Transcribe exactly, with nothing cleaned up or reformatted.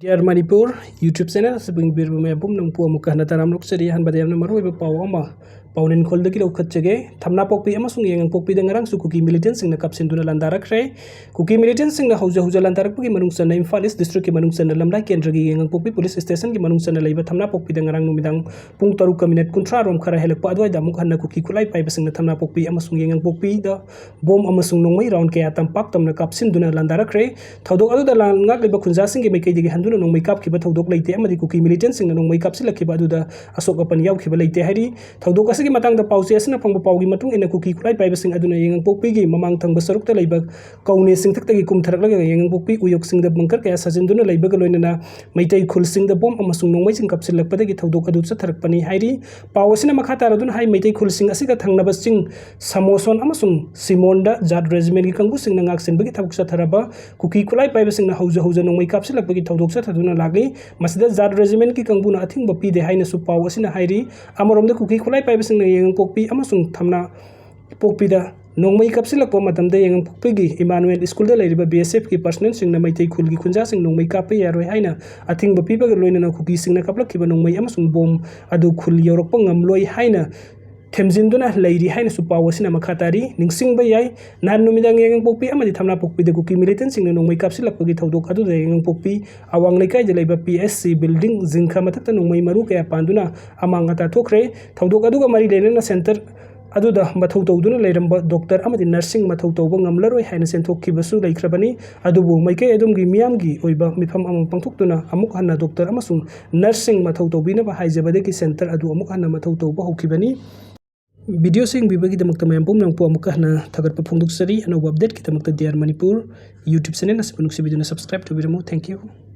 Dear Manipur YouTube channel ꯑꯁꯤꯕꯨ ꯌꯦꯡꯕꯤꯔꯤꯕ ꯃꯌꯥꯝ ꯄꯨꯝꯅꯃꯛꯄꯨ ꯑꯃꯨꯛꯀ ꯍꯟꯅ ꯇꯔꯥꯝꯅ ꯑꯣꯛꯆꯔꯤ꯫ ꯑꯍꯥꯟꯕꯗ ꯌꯥꯝꯅ ꯃꯔꯨꯑꯣꯏꯕ ꯄꯥꯎ ꯑꯃ ꯄꯥꯎꯅꯤꯡꯈꯣꯜꯗꯒꯤ ꯂꯧꯈꯠꯆꯒꯦ꯫ ꯊꯝꯅꯥꯄꯣꯛꯄꯤ ꯑꯃꯁꯨꯡ ꯌꯥꯏꯉꯪꯄꯣꯛꯄꯤꯗ ꯉꯔꯥꯡꯁꯨ ꯀꯨꯀꯤ militantꯁꯤꯡꯅ ꯀꯥꯞꯁꯤꯟꯗꯨꯅ ꯂꯥꯟꯗꯥꯔꯛꯈ꯭ꯔꯦ꯫ ꯀꯨꯀꯤ militantꯁꯤꯡꯅ ꯍꯧꯖ ꯍꯧꯖ ꯂꯥꯟꯗꯥꯔꯛꯄꯒꯤ ꯃꯅꯨꯡ ꯆꯟꯅ ꯏꯝꯐꯥꯜ East districtꯀꯤ ꯃꯅꯨꯡ ꯆꯟꯅ ꯂꯝꯂꯥꯏ ꯀꯦꯟꯗ꯭ꯔꯒꯤ ꯌꯥꯏꯉꯪꯄꯣꯛꯄꯤ police stationꯒꯤ ꯃꯅꯨꯡ ꯆꯟꯅ ꯂꯩꯕ ꯊꯝꯅꯥꯄꯣꯛꯄꯤꯗ ꯉꯔꯥꯡ ꯅꯨꯃꯤꯗꯥꯡ ꯄꯨꯡ ꯇꯔꯨꯛꯀ minute ꯀꯨꯟꯊ꯭ꯔꯥ ꯔꯣꯝ ꯈꯔ ꯍꯦꯜꯂꯛꯄ ꯑꯗꯨꯋꯥꯏꯗ ꯑꯃꯨꯛ ꯍꯟꯅ ꯀꯨꯀꯤ ꯈꯨꯠꯂꯥꯏ ꯄꯥꯏꯕꯁꯤꯡꯅ ꯊꯝꯅꯥꯄꯣꯛꯄꯤ ꯑꯃꯁꯨꯡ ꯌꯥꯏꯉꯪꯄꯣꯛꯄꯤꯗ ꯕꯣꯝ ꯑꯃꯁꯨꯡ ꯅꯣꯡꯃꯩ round ꯀꯌꯥ ꯇꯝꯄꯥꯛ ꯇꯝꯅ ꯀꯥꯞꯁꯤꯟꯗꯨꯅ ꯂꯥꯟꯗꯥꯔꯛꯈ꯭ꯔꯦ꯫ ꯊꯧꯗꯣꯛ ꯑꯗꯨꯗ ꯂꯥꯟ ꯉꯥꯛꯂꯤꯕ ꯈꯨꯟꯖꯥꯁꯤꯡꯒꯤ ꯃꯥꯏꯀꯩꯗꯒꯤ ꯍꯟꯗꯨꯅ ꯅꯣꯡꯃꯩ ꯀꯥꯞꯈꯤꯕ ꯊꯧꯗꯣꯛ ꯂꯩꯇꯦ ꯑꯃꯗꯤ ꯀꯨꯀꯤ militantꯁꯤꯡꯅ ꯅꯣꯡꯃꯩ ꯀꯥꯞꯁꯤꯜꯂꯛꯈꯤꯕ ꯑꯗꯨꯗ ꯑꯁꯣꯛ ꯑꯄꯟ ꯌꯥꯎꯈꯤꯕ ꯂꯩꯇꯦ ꯍꯥꯏꯔꯤ꯫ ꯊꯧꯗꯣꯛ ꯑꯁꯤꯒꯤ ꯃꯇꯥꯡꯗ ꯄꯥꯎꯆꯦ ꯑꯁꯤꯅ ꯐꯪꯕ ꯄꯥꯎꯒꯤ ꯃꯇꯨꯡ ꯏꯟꯅ ꯀꯨꯀꯤ ꯈꯨꯠꯂꯥꯏ ꯄꯥꯏꯕꯁꯤꯡ ꯑꯗꯨꯅ ꯌꯥꯏꯉꯪꯄꯣꯛꯄꯤꯒꯤ ꯃꯃꯥꯡ ꯊꯪꯕ ꯁꯔꯨꯛꯇ ꯂꯩꯕ ꯀꯧꯅꯦ ꯆꯤꯡꯊꯛꯇꯒꯤ ꯀꯨꯝꯊꯔꯛꯂꯒ ꯌꯥꯏꯉꯪꯄꯣꯛꯄꯤ ꯎꯌꯣꯛꯁꯤꯡꯗ bunker ꯀꯌꯥ ꯁꯥꯖꯤꯟꯗꯨꯅ ꯂꯩꯕꯒ ꯂꯣꯏꯅꯅ ꯃꯩꯇꯩ ꯈꯨꯜꯁꯤꯡꯗ ꯕꯣꯝ ꯑꯃꯁꯨꯡ ꯅꯣꯡꯃꯩꯁꯤꯡ ꯀꯥꯞꯁꯤꯜꯂꯛꯄꯗꯒꯤ ꯊꯧꯗꯣꯛ ꯑꯗꯨ ꯆꯠꯊꯔꯛꯄꯅꯤ ꯍꯥꯏꯔꯤ꯫ ꯄꯥꯎ ꯑꯁꯤꯅ ꯃꯈꯥ ꯇꯥꯔꯗꯨꯅ ꯍꯥꯏ, ꯃꯩꯇꯩ ꯈꯨꯜꯁꯤꯡ ꯑꯁꯤꯒ ꯊꯪꯅꯕ ꯆꯤꯡ ꯁꯃꯣꯁꯣꯟ ꯑꯃꯁꯨꯡ ꯁꯤꯃꯣꯟꯗ ꯖꯥꯠ regimentꯀꯤ ꯀꯥꯡꯕꯨꯁꯤꯡꯅ ꯉꯥꯛꯁꯦꯟꯕꯒꯤ ꯊꯕꯛ ꯆꯠꯊꯔꯕ ꯀꯨꯀꯤ ꯈꯨꯠꯂꯥꯏ ꯄꯥꯏꯕꯁꯤꯡꯅ ꯍꯧꯖ ꯍꯧꯖ ꯅꯣꯡꯃꯩ ꯀꯥꯞꯁꯤꯜꯂꯛꯄꯒꯤ ꯊꯧꯗꯣꯛ ꯆꯠꯊꯗꯨꯅ ꯂꯥꯛꯂꯤ꯫ ꯃꯁꯤꯗ ꯖꯥꯠ regimentꯀꯤ ꯀꯥꯡꯕꯨꯅ ꯑꯊꯤꯡꯕ ꯄꯤꯗꯦ ꯍꯥꯏꯅꯁꯨ ꯄꯥꯎ ꯑꯁꯤꯅ ꯍꯥꯏꯔꯤ꯫ ꯑꯃꯔꯣꯝꯗ ꯀꯨꯀꯤ ꯈꯨꯠꯂꯥꯏ ꯄꯥꯏꯕꯁꯤꯡꯅ ꯌꯥꯏꯉꯪꯄꯣꯛꯄꯤ ꯑꯃꯁꯨꯡ ꯊꯝꯅꯥ ꯄꯣꯛꯄꯤꯗ ꯅꯣꯡꯃꯩ ꯀꯥꯞꯁꯤꯜꯂꯛꯄ ꯃꯇꯝꯗ ꯌꯥꯏꯉꯪꯄꯣꯛꯄꯤꯒꯤ ꯏꯃꯥꯅꯨꯑꯦꯜ ꯁ꯭ꯀꯨꯜꯗ ꯂꯩꯔꯤꯕ BSFꯀꯤ personnelꯁꯤꯡꯅ ꯃꯩꯇꯩ ꯈꯨꯜꯒꯤ ꯈꯨꯟꯖꯥꯁꯤꯡ ꯅꯣꯡꯃꯩ ꯀꯥꯞꯄ ꯌꯥꯔꯣꯏ ꯍꯥꯏꯅ ꯑꯊꯤꯡꯕ ꯄꯤꯕꯒ ꯂꯣꯏꯅꯅ ꯀꯨꯀꯤꯁꯤꯡꯅ ꯀꯥꯞꯂꯛꯈꯤꯕ ꯅꯣꯡꯃꯩ ꯑꯃꯁꯨꯡ ꯕꯣꯝ ꯑꯗꯨ ꯈꯨꯜ ꯌꯧꯔꯛꯄ ꯉꯝꯂꯣꯏ ꯍꯥꯏꯅ ꯊꯦꯝꯖꯤꯟꯗꯨꯅ ꯂꯩꯔꯤ ꯍꯥꯏꯅꯁꯨ ꯄꯥꯎ ꯑꯁꯤꯅ ꯃꯈꯥ ꯇꯥꯔꯤ꯫ ꯅꯤꯡꯁꯤꯡꯕ ꯌꯥꯏ, ꯅꯍꯥꯟ ꯅꯨꯃꯤꯗꯥꯡ ꯌꯥꯏꯉꯪꯄꯣꯛꯄꯤ ꯑꯃꯗꯤ ꯊꯝꯅꯥꯄꯣꯛꯄꯤꯗ ꯀꯨꯀꯤ militantꯁꯤꯡꯅ ꯅꯣꯡꯃꯩ ꯀꯥꯞꯁꯤꯜꯂꯛꯄꯒꯤ ꯊꯧꯗꯣꯛ ꯑꯗꯨꯗ ꯌꯥꯏꯉꯪꯄꯣꯛꯄꯤ ꯑꯋꯥꯡ ꯂꯩꯀꯥꯏꯗ ꯂꯩꯕ PHC building ꯖꯤꯡꯈ ꯃꯊꯛꯇ ꯅꯣꯡꯃꯩ ꯃꯔꯨ ꯀꯌꯥ ꯄꯥꯟꯗꯨꯅ ꯑꯃꯥꯡ ꯑꯇꯥ ꯊꯣꯛꯈ꯭ꯔꯦ꯫ ꯊꯧꯗꯣꯛ ꯑꯗꯨꯒ ꯃꯔꯤ ꯂꯩꯅꯅ center ꯑꯗꯨꯗ ꯃꯊꯧ ꯇꯧꯗꯨꯅ ꯂꯩꯔꯝꯕ doctor ꯑꯃꯗꯤ nursing ꯃꯊꯧ ꯇꯧꯕ ꯉꯝꯂꯔꯣꯏ ꯍꯥꯏꯅ ꯆꯦꯟꯊꯣꯛꯈꯤꯕꯁꯨ ꯂꯩꯈ꯭ꯔꯕꯅꯤ꯫ ꯑꯗꯨꯕꯨ ꯃꯥꯏꯀꯩ ꯑꯗꯨꯝꯒꯤ ꯃꯤꯌꯥꯝꯒꯤ ꯑꯣꯏꯕ ꯃꯤꯐꯝ ꯑꯃ ꯄꯥꯡꯊꯣꯛꯇꯨꯅ ꯑꯃꯨꯛ ꯍꯟꯅ doctor ꯑꯃꯁꯨꯡ nursing ꯃꯊꯧ ꯇꯧꯕꯤꯅꯕ ꯍꯥꯏꯖꯕꯗꯒꯤ center ꯑꯗꯨ ꯑꯃꯨꯛ ꯍꯟꯅ ꯃꯊꯧ ꯇꯧꯕ ꯍꯧꯈꯤꯕꯅꯤ꯫ Videoꯁꯤ ꯌꯦꯡꯕꯤꯕꯒꯤꯗꯃꯛꯇ ꯃꯌꯥꯝ ꯄꯨꯝꯅꯃꯛꯄꯨ ꯑꯃꯨꯛꯀ ꯍꯟꯅ ꯊꯥꯒꯠꯄ ꯐꯣꯡꯗꯣꯛꯆꯔꯤ꯫ ꯑꯅꯧꯕ updateꯀꯤꯗꯃꯛꯇ ꯗꯤꯌꯥꯔ ꯃꯅꯤꯄꯨꯔ YouTube channel ꯑꯁꯤꯕꯨ ꯅꯨꯡꯁꯤꯕꯤꯗꯨꯅ subscribe ꯇꯧꯕꯤꯔꯝꯃꯨ꯫ Thank you꯫